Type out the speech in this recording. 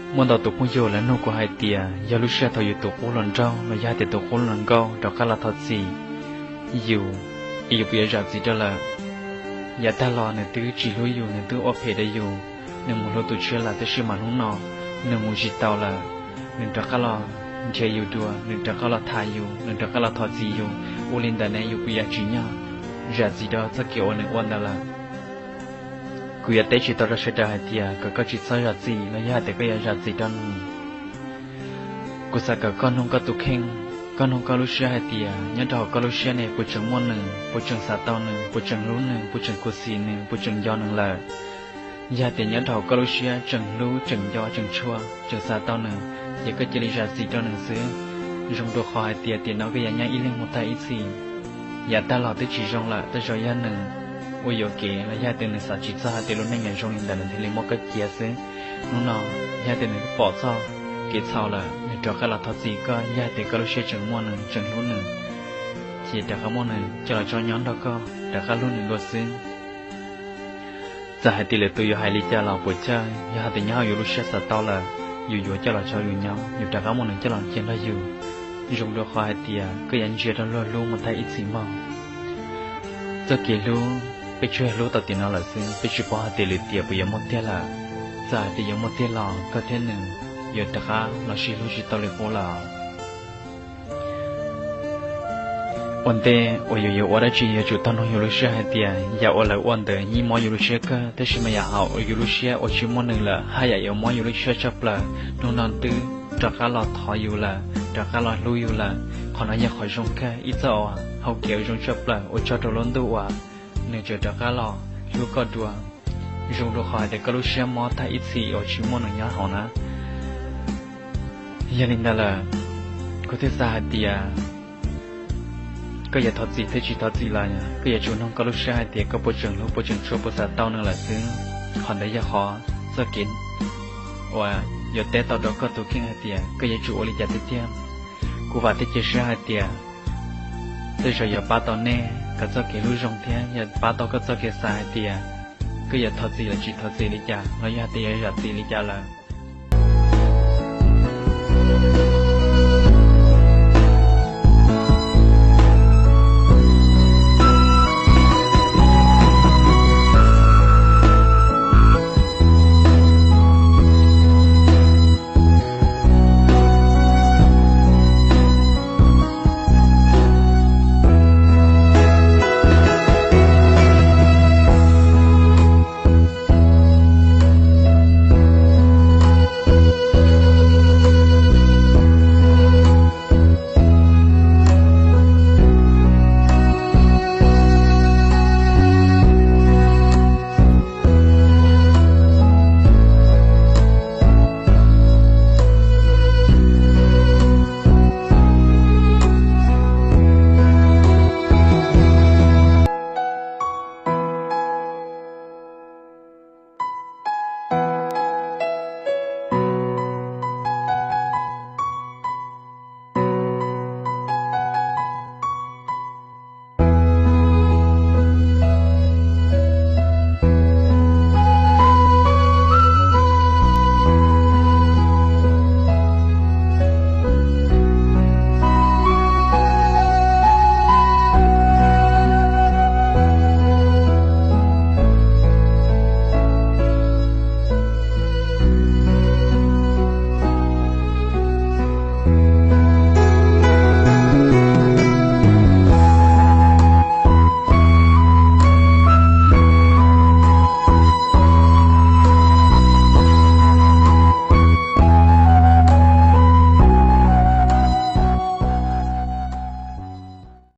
Muaj ntau tus phooj ywg lawv nug kuv hais tias yog lub sij hawm thaum yus tus qub hluas nraug los yog hais tias tus qub hluas nkauj rov qab los thov txim yus, es yus puas yuav zam txim rau lawm? Yav tag los nws twb tsis hlub yus, nws twb ua phem rau yus, nws mus hlub tus tshiab lawm, tab sis mas hnub no nws mus tsis tau lawm, nws rov qab los nrhiav yus dua, nws rov qab los tham yus, nws rov qab los thov txim yus, ua li ntawd ne yus puas yuav tsim nyog zam txim rau txoj kev uas nws ua ntawd lawm? Kuv yuav teb tsis tau rau sawv daws hais tias kom koj tsis txhob zam txim los yog hais tias koj yuav zam txim rau nws. Kuv xav kom koj nug koj tus kheej, koj nug koj lub siab hais tias nyob rau hauv koj lub siab ne puas tseem muaj nws, puas tseem xav tau nws, puas tseem hlub nws, puas tseem khuv xim nws, puas tseem nco nws lawm. Yog hais tias nyob rau hauv koj lub siab tseem hlub, tseem nco, tseem tshua, tseem xav tau nws, ces koj cia li zam txim rau nws xwb. Zoo dua qhov hais tias tiam no koj yuav nyob ib leeg mus tag ib txhis, yav tag los twb tsis zoo lawm, tej zaum yog nws ua yuam kev los yog hais tias nws xav tsis txog hais tias lub neej yuav zoo li ntawd nws thiaj li muab koj cia xwb. Hnub no yog hais tias nws pom txog kev txhaum lawm, nws rov qab los thov txim koj, yog hais tias koj lub siab tseem muaj nws, tseem hlub nws, ces rov qab muab nws coj los tso nyob nrog koj, rov qab hlub nws dua xwb. Txawm hais tias lwm tus yuav hais li cas los puas tsawg, yog hais tias nyob hauv yus lub siab xav tau lawm, yus yuav coj los tso yus nyob, yus rov qab muab nws coj los cia nrog yus. Zoo dua qhov hais tias koj yuav ntsia rau luag hlub mus tag ib txhis mog. Txoj kev hlub peb tsuas hlub tau tiam no lawm xwb, peb tsis paub hais tias lwm tiam puas yuav muaj tiag lawm. Txawm hais tias yuav muaj tiag los koj thiab nws yuav rov qab los sib hlub tsis tau li qub lawm. Ua ntej uas yus yuav ua dab tsi yuav tsum tau nug yus lub siab hais tias yam uas lawv ua ntawd yeej mob yus lub siab kawg, tab sis mas yam hauv yus lub siab uas tsis muaj nws lawm haj yam yuav mob yus lub siab tshaj plaws. Hnub no twb rov qab los thov yus lawm, rov qab los hlub yus lawm, qhov no yog qhov zoo kawg, ib txoj uas hau kev uas zoo tshaj plaws uas tso rau lub ntuj uas nws tseem rov qab los hlub koj dua. Zoo dua qhov hais tias koj lub siab mob tag ib txhis uas tsis muaj nws nyob hauv na. Yog li ntawd lawm, kuv thiaj xav hais tias koj yuav thov txim thiab tsis thov txim los koj yuav tsum nug koj lub siab hais tias koj puas tseem hlub, puas tseem tshua, puas xav tau nws lawm xwb. Qhov ntawd yog qhov txoj kev uas yuav teb tau rau koj tus kheej hais tias koj yuav tsum ua li cas tiag tiag. Kuv vam thiab cia siab hais tias tej zaum yuav pab tau nej kom txoj kev hlub zoo thiab yuav pab tau koj txoj kev xav hais tias koj yuav thov txim los tsis thov txim li cas los yog hais tias yuav zam txim li cas lawm.